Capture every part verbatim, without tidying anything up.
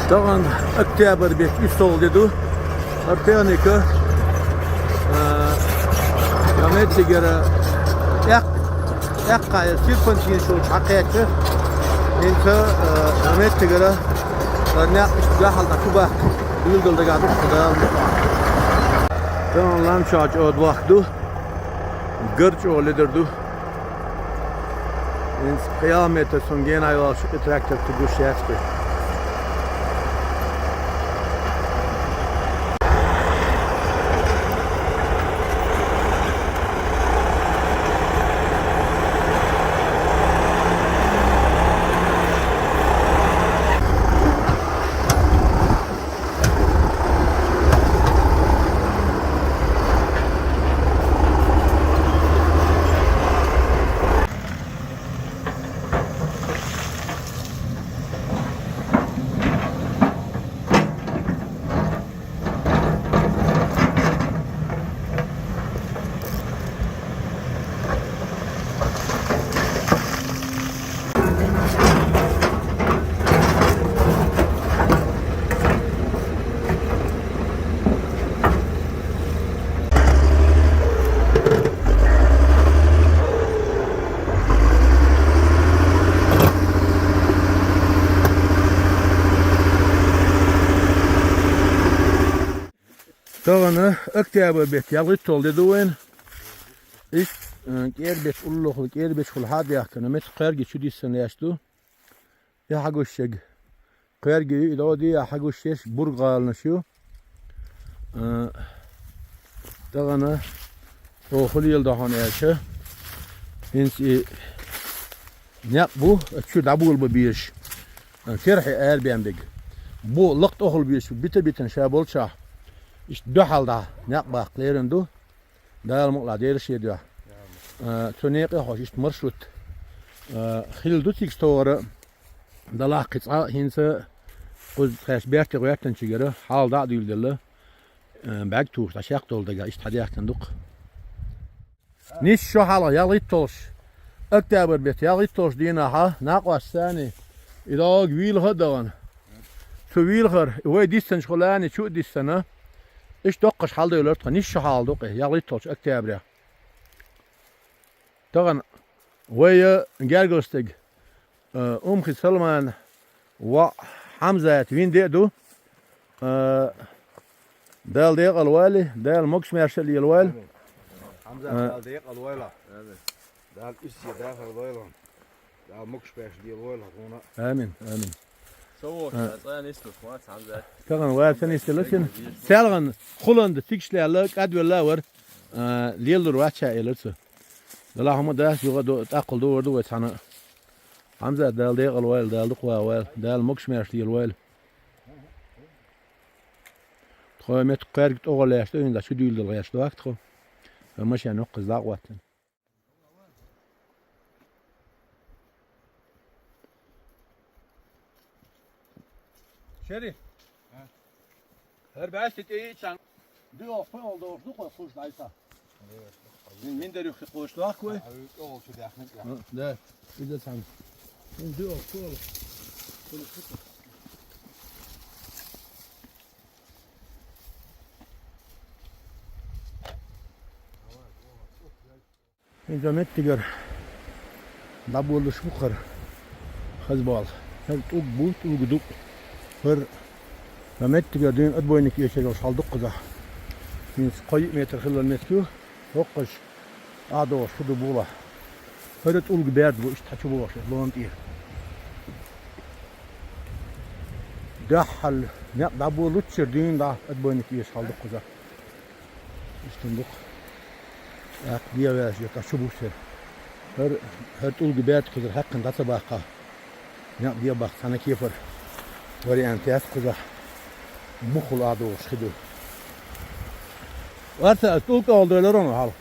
Тахана октябрь бетта уьссалгӀа де ду. ХӀара техника, а, хӀара меттигара эккх-, эккхая серпантин шолчу хьакхаьчча, хӀинца, а, хӀара меттигара, а, некъ иштта дуьхьал дӀа чу баккха дуьйладала дагахь ду-кх Дала мукъ лахь. Тахана лам чохь чӀогӀа дохк ду, гар чӀогӀа ледар ду. ХӀинца пхи-ялх метр цунна гена йолуш и трактор ца гуш яц-кх. Тахана октябрь бетта ялхитталгӀа де ду вайна. Иштта, э, кӀера бетта уллохула, кӀера бетта хула хьа а даьхкина, меттиг кхоьрги чу диссина лаьтташ ду. И хьагуш ерг кхоьрги ю, и дӀо а дий, хьагуш ерш бург гӀаланаш ю. А, тахана оха леладо хьуна аьлча, хӀинца и некъ бу, а, чу дӀаболабан безаш. А, керхье арабен берг. Бу лакха тӀехула безаш, бита-битина ша болчохь. Иштта дуьхьал дӀа некъ баккха лерина ду. Дала мукъ лахь, Делан шен дуьхьа. А, цу некъе хьо иштта маршрут, а, хилла ду цига стогӀара, далахь кхин цкъа а хӀинца кхуза тхаьш бертах гӀоьттинчигара хьал дӀа а дуьйладелла, а, бӀаьрг тухуш дӀа шек долу дагахь иштта хьадаьхкина ду-кх. Нийсса шо хьалха ялхитталгӀачу, октябрь бетта ялхитталгӀачу дийнахьа накъостаца и дӀо вийлаха а дахана. Цу вийлахара вай диссинчу хула чу а диссина, иштта доккхуш хьаладевлира тхо, нийсса шо хьалха ду-кх и, ялхитталгӀачу октябрехь. Тахана вайн гергара стаг, а, Умхи Салман воӀ Хьамзат вина де а ду. А, Дала декъала войла, Дала могуш-маьрша лелавойла. Амин. Хьамзат, а, Дала декъала войла. Амин. Дала уьстагӀ дахар лойла. Дала могуш-маьрша лелавойла хьуна. Амин, амин. Со вохуш, а, цӀа нисдеш вац, Хьамзат. Тахана вац, цӀа нисделла цуьнан. Селхана хӀулланда цигаш лаьлла, кӀадвелла а вара, а, лелалур вац ша, элира цо. Делахь хӀума дац, юха а ду, тӀаккхал духур ду вай цхьаьна. Хьамзат, Дала декъала войла, Дала дукха вахавойла, Дала могуш-маьрша лелавойла. Тхо меттиг кхоьрга тӀе гӀо лаьцна, хӀинца чу дуьйладала гӀерташ ду-кх тхо. Сан машен йоккхуза дӀа а хӀоттийна. Шериф. А? ХӀара баьсти тӀе йиъча, дуьхьал пайхал долуш ду кхой кхуш дӀайса. Мин-, миндар юххе кхуш дохку вай? А, а, чӀогӀа чу даьхна. А, да. Иза цхьаьна. Мин дуьхьал кхула. ХӀинца меттигара дӀаболалуш бу хӀара хаза болу. ХӀара тӀулг бу, тӀулг ду. ХӀара, хӀара меттигара дуьйна отбойник эшар йолуш хьал ду кхузахь. ХӀинца кхо-йиъ метр хилла меттиг ю, хӀокхуза охьадогӀуш хӀу ду бу лахь. ХӀара тӀулг берда бу, иштта хьачу бохуш, лома тӀе. Дуьхьал некъ дӀаболалуччара дуьйна дӀа отбойник эшаш хьал ду кхузахь. Иштта ду-кх. ТӀаккха дегӀ ваьлча, тӀаккха чу бу шера. ХӀара, хӀара тӀулга берда кхузара хьаькхна дӀа ца баккха. Некъ дегӀ баккха цхьана кепара вариант яц кхузахь. Буххула охьадогӀуш хи ду. Варца, аса тӀулг тӀехула дойлура хьуна хьалха.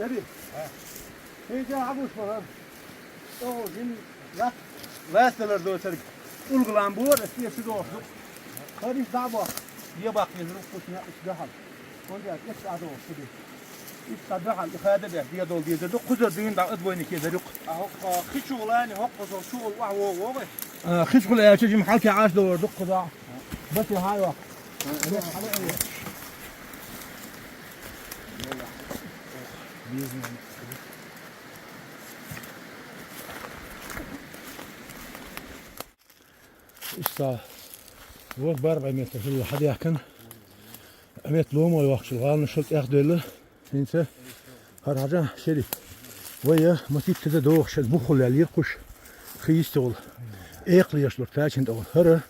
Сари. Хей, жа хьагуш ма хӀара. О, жин лак. Ласталар доцарг. Улгулан бор, эс теши доху. Харис дӀа бо. Е баккхийзар вкус не иш дахьал. Он я эс а доху сиди. Иш а дахьал, и хада бе, де дол дезар ду, кхузар дин да отбойник езар юк. А хӀокху хи чугӀулани, хӀокхуза чугӀул вахь вогӀу вогӀу. А, хи чугӀул аьлча жим хьалки Ӏаш довар ду кхуза. Бати хьайва. Иштта, вот барбай метр хилла хьадаьхкина. Амет ломо йохчул гӀална шул тӀехдойла. ХӀинца хӀара хьажа шери. Вай я маситтаза дохуш, шел буххул ял йиркхуш. Хи йистегӀул. Экхла еш лур тачан тӀагӀул. ХӀара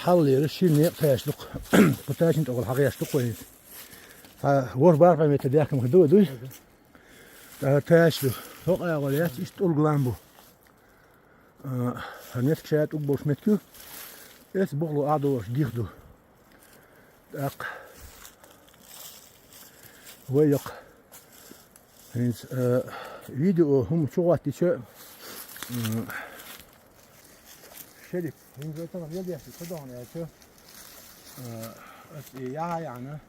хьаллера шир некъ тачдукх. Кху тачан тӀагӀул хьагӀеш дукх вай. Ха, вор барбай метр даьхкина хи ду, дуй? Та-, тачду. ХӀокъа агӀор яц, иштта тӀулг лам бу. А, хӀара метка ша тӀуг болуш метка ю. Эс бухло а долуш дих ду. ТӀаккха вай йоккха. ХӀинца, а, видео хӀума чу гӀоттича, м, Шериф, хӀинца вай тахана ел дешна ца дохна аьлча, а, ас и яхьа яхьана,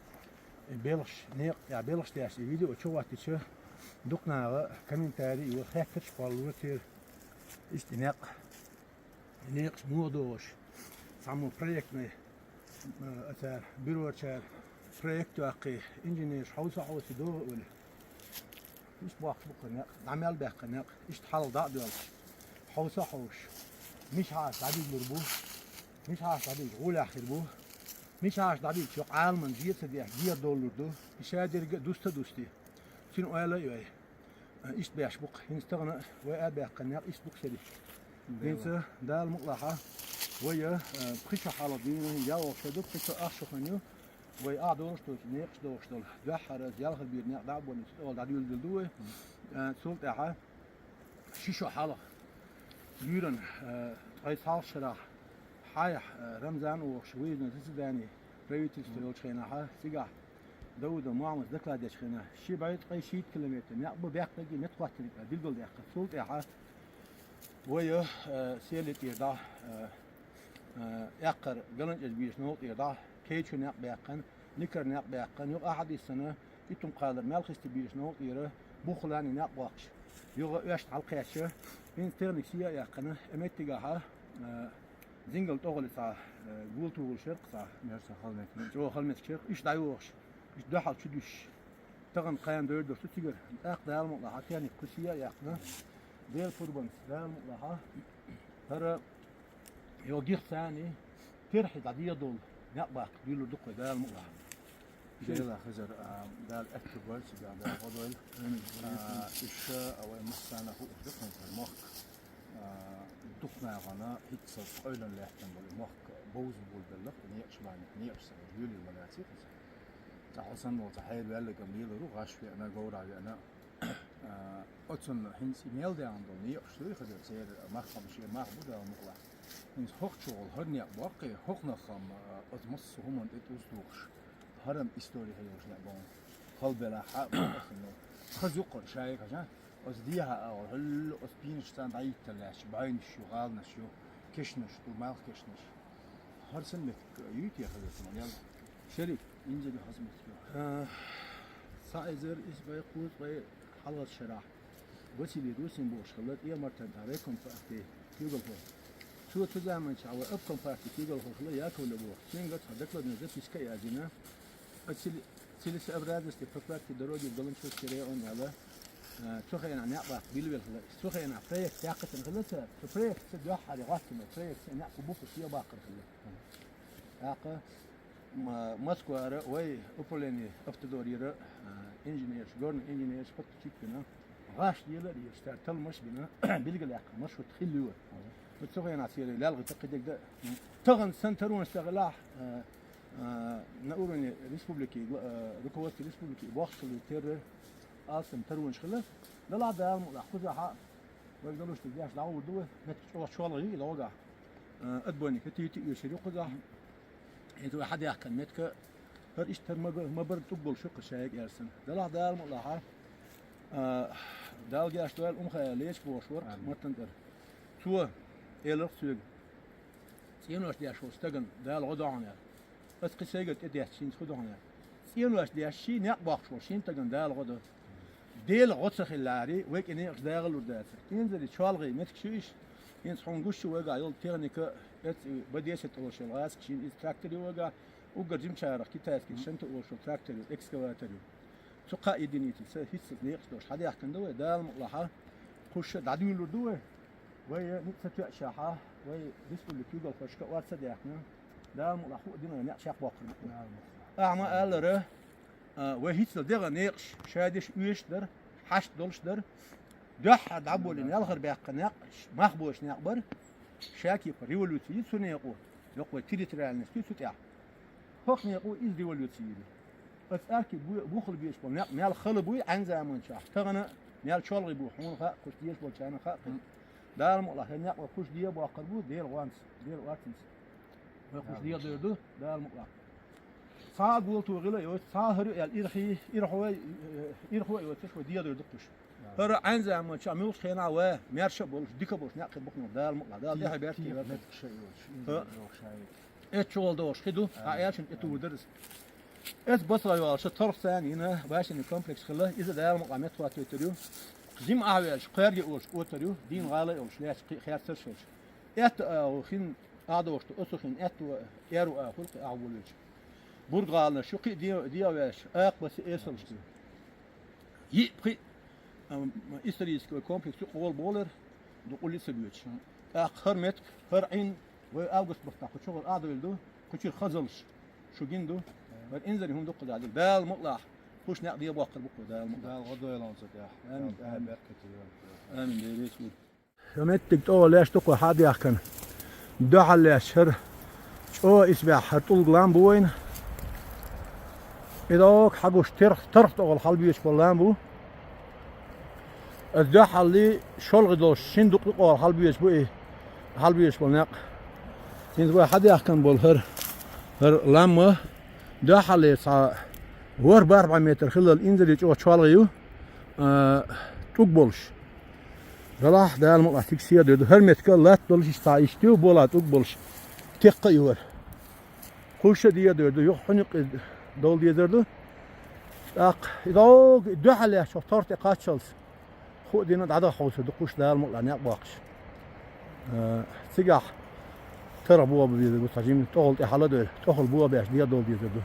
и белхаш, некъ, я белхаш деш, и видео чу гӀоттича, дукха наха комментарий, и вот хеттарш кхоллура церан. Иштта некъ, некъаш муха догӀуш, цхьаммо проектный, а, цара, бюрочара проект ваккхий, инженераш хьовса хьовси догӀу уьлу. Иштта боккхуш бу кху некъ, дӀа мел баьккхина некъ, иштта хьалха дӀа а доьлхуш, хьовса хьовсуш, миша хьаша дӀабиглур бу, миша хьаша дӀабиглуш гӀолехь хир бу, миша хьаша дӀабиглуш йоккха Ӏаламан же ца деш, дера доллур ду, и шадерг а дуста а дусти. Цуьнан ойла а йой. Иштта беш бу-кх. ХӀинца тахана вай а баьккхина некъ иштта бу-кх шериф. ХӀинца Дала мукъалахьа, вай, а, пхи шо хьалха дийна, я воккха ду, пхи шо ах шо хан ю. Вай а долуш долчу некъаш дохуш долу дуьххьара, ялхара бийр некъ дӀа а бо, цу тӀехула дӀадуьйладелла ду вай. А, цул тӀаьхьа ши шо хьалха Юьран, а, ткъе цхьалгӀа шарахь хьайх, а, Рамзан а вохуш, выездной заседание правительства йолчу хенахьа, цигахь Даудов Мохьмада доклад дечу хенахь, ши бӀе ткъе шийтта километр некъ бу баьккхинарг, метта хӀоттинарг, а, билгалдаьккхира. Цул тӀаьхьа вай, а, Сели тӀера дӀа, а, а, эккхара ГаланчӀожа бийшна новкъа тӀера дӀа, Кайчу некъ баьккхина, Никар некъ баьккхина, юха ахьа диссана, Итум-Кхалара Мелхисти бийшна новкъа тӀера, буххалани некъ боккхуш, юха оьшта хьалакхаьчча, хӀинца техник сия а яьккхина, и меттигахьа, а, зингал тӀогӀали цхьа, а, гултугӀуш яра-кх цхьа. Яра цхьа халметка. ЧӀогӀа халметка яра-кх, иштта дӀайохуш, иштта дуьхьал чу дуьсуш. Тахана кхайна дойр долуш ду цигара. ТӀаккха Дала мукъалахьа, техник кху сия а яьккхина. Дела пурбанца, Дала мукъалахьа. ХӀара йо гих царний, пирхьи дӀадегӀа долу, некъ баккха дуьйлур ду-кх вай Дала мукъалахьа. Дела хезар, а, Дала аьтту бойла цигахь, Дала гӀо дойла. А, иша, а, вай массарна хууш ду хӀинца мохк. А, дукха нахана хӀинца къевлина лаьттина болу мохк бовза болабелла-кх, некъаш бахьана, некъаш санна, юьйлийла ма лаьций хӀинца. Цхьа хьо санна волу цхьа хьерваьлларг-м лелар ву, гӀаш веана, говрахь веана. А, оцунна хӀинца и мел даьхна долу некъаш дуй хаза церан мах-м шен мах бу Дала мукъалахь. ХӀинца хӀокху чухула хӀара некъ боккхий, хӀокхунах-м, а, оцу массо а хӀуманна тӀе тӀуз тухуш, хӀара-м истори хьан йолуш некъ боху. Халбелахь а боху хаза юккъара шайга хьажа. Оцу дехьа агӀор хӀуллу оцу пийнаш царна дӀахӀиттина лаьтташ, бӀаьвнаш ю, гӀаланаш ю, кешнаш ду, малх кешнаш. ХӀара санна меттиг юй те хаза ца ма ял? Шериф, инзаре хаза меттиг ю. А, цхьа эзар исс бӀе кхузткъе хьалхарчу шарахь Василий Русин бохуш хилла, ТӀемартан тӀехь райком партии куьйгалхо. Цо цу заманчохь вай обком партии куьйгалхо хилла Яковлев боху. Цуьнга цхьа докладной записка а яздина. О цели-, целесообразности прокладки дороги в Галанчожский район аьлла, а, цу хенахь некъ баккха билвелла хилла. Цу хенахь проект яккхийтина хилла цара. Цу проектца дуьххьара гӀоттина, проектца некъ кху буххуш е баккхар хилла. ТӀаккха, м-, Москвара вай управление автодорера, а, инженераш, горный инженераш подключить бина, гӀаш лела а лелаш, цара талламаш а бина, билгалъяьккхина маршрут хилла ю. Вот цу хенахь церан лаьлгӀа таккхидерг дан. Тахана сан таронаш тӀехилахь, а, а, на уровне республики, гла-, а, руководство республики бохуш хилла терра алсам таронаш хилла. Далахь Дала мукъалахь кхузахьа вай галуш деш дӀагӀур ду вай, меттиг чӀогӀа чолгӀа ю и догӀа. А, отбойник хӀетийти оьшур ю кхузахь. ХӀинца вай хьадаьхкина меттиг, хӀара иштта хӀара ма-, ма-барра тӀуг болуш ю кху шайга аьлла санна. Далахь Дала мукъалахьа, А, Дала гешт дойла, Умхаев Лечик бохуш вара Амин. Мартан тӀара. Цо элира соьга: «ЦӀенош деш волчу стагана Дала гӀо до хьуна», — аьлла. Ас кхин сайгара тӀедетташ хӀинца хӀун до хьуна аьлла. ЦӀенош деш ший некъ боккхуш волу шина стагана Дала гӀо до. Делан гӀо ца хиллехьара, вай кӀен некъаш дагӀалур дацара. Инзаре чолгӀе меттигаш ю иш. ХӀинца хьуна гуш ю вайгахь йолу техника, эц б десять олуш йолу гӀаскаш йина, иза трактор ю вайгахь, уггар жимачарах китайский шанта олуш йолу трактор ю, экскаватор ю. Цу кхаа единицаца хӀинцца некъаш долуш хьадаьхкина ду вай, Дала мукъалахь, кхуш дӀадуьйлур ду вай. Вай ницкъ ца тоьъашехь, вай республика югалхошка орца даьхна, Дала мукъалахь хӀуъа динарг некъ чекхбоккхур бу. Ахьа ма-аллара, а, вай хӀинццалц дегӀан некъаш, ша деш оьшуш дара, хьашт долуш дара. Дуьххьара дӀаболийна ялхара баьккхина некъ, мах боцуш некъ бара. Ша кепара революци йи цу некъо, йоккха вай территориальность ю цу тӀехь. ХӀокху некъо иза революци йийр ю. Оцу цӀаркий бу-, бухал беш болу некъ мел хала буй Ӏаьнан заманчохь. Тахана мел чолгӀе бу, хьуна хаьа, кхуш дезаш болчарна хаьа кхин. Дала мукъалахь, хӀара некъ вай кхуш дегӀан боккхур бу, Делан гӀонца, Делан орцанца. Вай кхуш дегӀан дер ду, Дала мукъалахь. Цхьа а гулто гӀила а йоцуш, цхьа а хӀара ю аьлла, ирхий, ирхо а, э, ирхо а йоцуш, вай дегӀан дер ду кхуш. ХӀара Ӏаьнан заманчохь муьлххачу хенахь вай маьрша а болуш, дика а болуш, некъ хир бу хьуна, Дала мукъалахь. Дала тӀаьхье баьрча. Эцу чугӀал догӀуш хи ду, а аьллачун тӀе тур дара иза. Эцу басахь йолуш торгӀ царна йина башенный комплекс хилла, иза Дала мукъалахь меттахӀоттуьйтур ю. Жима ахьа ваьлча, кхоьрге а олуш, отар ю, дийна гӀала а йолуш, лаьтташ кхин а херцарш йолуш. Аьтту агӀо хин, Ӏа догӀуш ду, оцу хин аьтту аьрру агӀо хуьлу кхин агӀо волавелча. Бург гӀаланаш ю, кхин а де-, дегӀан ваьш, акха баса эсалаш ду. Йиъ пхиъ, ам, исторический комплекс ю къола болар, дукъулли ца боьдуш. ТӀаккха хӀара меттиг, хӀара Ӏин, вай август баттахь кху чугӀара а довла ду, кху чуьра хазалш, шу гина ду. ХӀара инзаре хӀума дуккха дӀадигна. Дала мукъалахь, кхуш некъ дегӀан боккхур бу кху, Дала мукъалахь. Дала гӀо дойла хьуна цу тӀехь. Амин, амин. Амин, Дела реза хуьлда. Ша меттиг тӀо леш ду кху хьадаьхкина. Дуьхьал леш хӀара чӀогӀа исбаьхьа хӀара тӀулг лам бу вайна. И догӀу хьагуш терх, тарх тӀогӀал хьалбоьдуш болу лам бу. Аса дуьхьаллий шолгӀа долуш шин дукъ тӀогӀал хьалбоьдуш бу и, хьалбоьдуш болу некъ. ХӀинца вай хьадаьхкина болу хӀара, хӀара лам ма дуьхьаллий цхьа ворхӀ-бархӀ бӀе метр хиллал инзаре чӀогӀа чолгӀа ю, а, тӀуг болуш. Делахь, Дала мукъалахь, цига сехьа дер ду. ХӀара меттиг латта долуш иштта, иштта ю, болахь тӀуг болуш. Текха а ю хӀара. Кхуш а дегӀан дер ду, юха хьуьнуькъе довла дезар ду. ТӀаккха и догӀу дуьхьал леш хӀокху торгӀа тӀе кхаччалц, хӀуъа дина дӀадаха хьовсур ду кхуш, Дала мукъалахь, некъ боккхуш. Э, цигахь таргӀа боху безар бу, цхьа жима тӀохал тӀе хьала а дойла, тӀохал боху беш дегӀан довла дезар ду.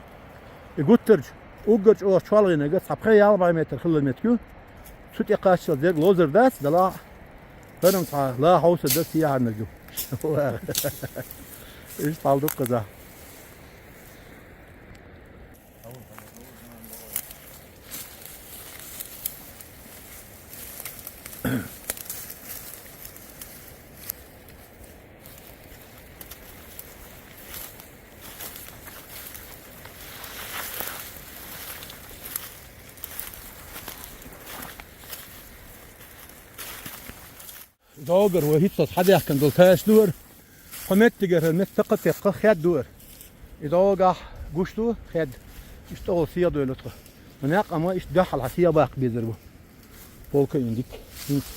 И гуттарчу уггар чӀогӀа чолгӀинарг цхьа пхи-ялх бӀе метр хилла меттиг ю. Цу тӀе кхаччалц дерг лозур дац, делахь а, хӀара-м цхьа ла хьовсур дан сехьарниг ю. Иштта хьал ду кхузахь. ДогӀур вай хӀинццалц хьадаьхкина долу тайш ду хӀара. Кху меттигара хӀара метта такха а текха хед ду хӀара. И догӀугахь гуш ду хед. Иштта тӀогӀал сехьа дойла тхо. Ма некъ а ма иштта дуьхьал хьан сехьа баккха безар бу. Полка а йина дика. ХӀинца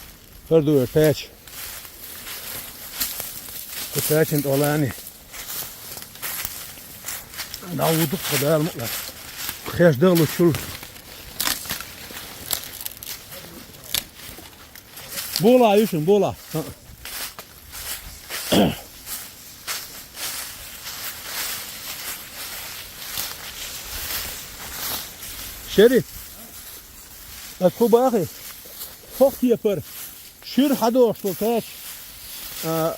хӀара ду хӀара тайча. Кху тайчина тӀолани. ДӀавуду кху, Дала мукъалахь. Хеш дагӀлучул. Бола, Юшин, бола. Шери. Ас кху бахи. ХӀокху кепара шуьра хьадохуш долу тайча, а,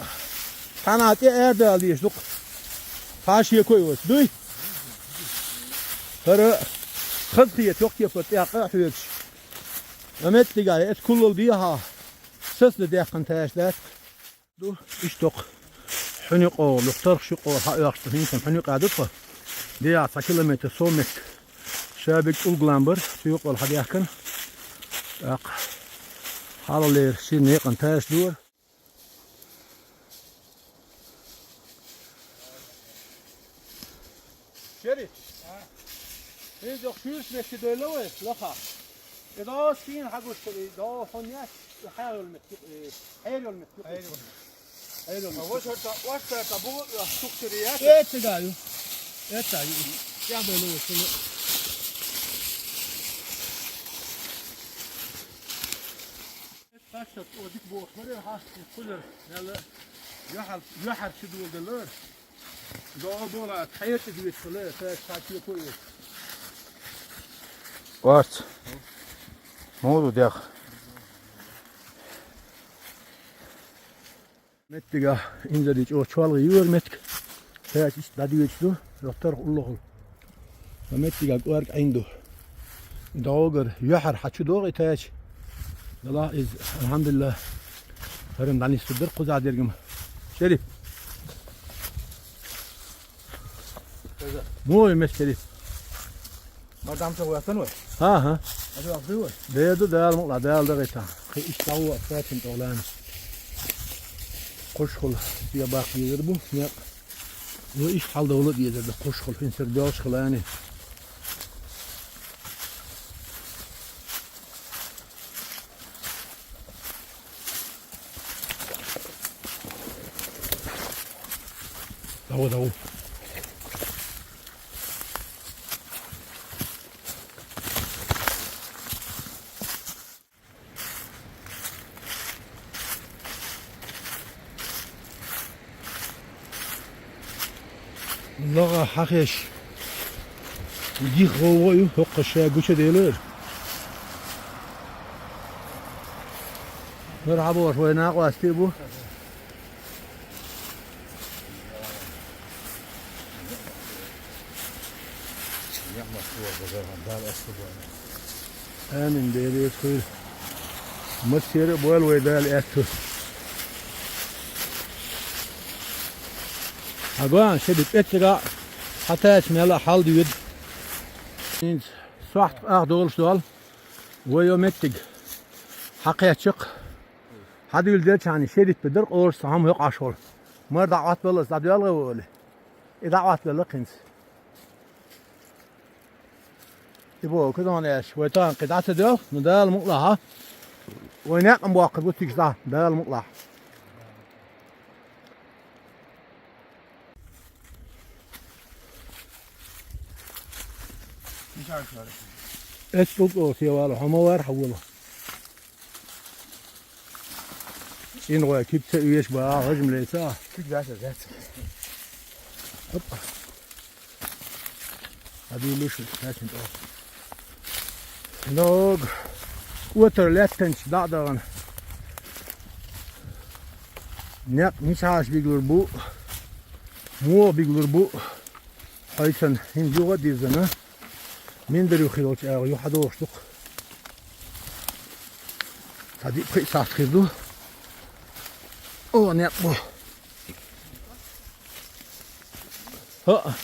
цхьана тӀе арадала дезаш ду-кх. Цхьа шеко а йоцу. Дуй? ХӀара хазахета йоккхепара тӀехь къа а хьоьгуш. Ма меттигахь, эца куллал дехьа, сацадан даьккхина тайш дац-кх. Ду, иштта тхо хьуьнуькъа олу, торгӀа шуьйкъа олу хьаоьхуш ду, хӀинца хьуьнуькъа ду тхо. Дехьа цхьа километр сов меттиг. Ша биг тӀулг лам бара, цу юкъа олу хьадаьхкина. ТӀаккха хьалалера шина некъан тайш дора. Шери? ХӀинца йоккха шуьйраш меттиг дойла вай, лаха. Э, да, син хьагуш, э, да, хоньяс, хьайр йол меттиг, э, хьайр йол меттиг. Хьайр йол. Хьайр йол меттиг. А вот это, вот это, бу, а, структура яц? Э, цигаю. Э, цигаю. Я бы, ну, вот, ну. Э, так что, вот, дик бу, смотри, ха, кулер, яла, яхар, яхар чидугулар. Дола, дола, тхьаьрча дивитхила, тхьаьрча хьачуья куй. Варц. Муру дегӀ. Меттига инзари чӀо чолгӀа юр меттиг. Тхьаьрча иштта дӀадивиташ ду, йохтарх уллохула. Ва меттига кӀоарг Ӏин ду. ДогӀугар юхьар хьачу догӀи тхьаьрча. Дала из, алхьамдулиллах, хӀарам дӀанису дар кхуза дергам. Шериф. Мой мес Шериф. Мардам чогӀ ватан вай. Ха, ха. Аду ахду вай. Деду дал мукъла, дал дагъита. Хи иш тау фатин тӀолан. Кхушхул, я бакъ дезар бу, я. Ну иш хьал довлат дезар да кхушхул, хин сер бёлш хилани. Давай, давай. ЛагӀа хьахеш. Дих гӀовгӀа ю, хӀокхуша гучаделар. Мархьабош, вай накъостий бу. Амин, Дела, эцхуьйла. Массера а бойла вай Дала аьтту. Хьаган, ше ди пӀеттига хьатаьча мел а хьал дуьйда. ХӀинца сохьта ах долуш дол. Вай йо меттиг. Хьакхеччакх. Хьадуьйла делчахьана шерит бедар къоша сан хӀама хӀокъаш волу. Мара дӀа Ӏоттабелла аса дӀадоьлгӀа ву али. И дӀа Ӏоттабелла кхинца. И боху, кхидон аьлча, вай тахана кхин дӀа ца доьлху, ну Дала мукъалахьа. Вай некъан боккхур бу тигаш дӀа, Дала мукъалахь. Эс тӀулг оха севала, хьо ма вара хьан вола. ЦӀинхой кип ца оьшу баха, хӀажам леца. Куьг дац, дац. Хоп. Хьадуьйлуш, хьаьцна тӀо. Ног. Отар лаьттанча дӀа а дахана. Некъ мичахьаш бигалур бу, муха бигалур бу. Хьайсан хӀинца юха а дирзина, миндар юххе йолчу агӀо юха дохуш ду-кх. Цхьа диъ-пхиъ сахьт хир ду. О, некъ бу. ХӀаъ,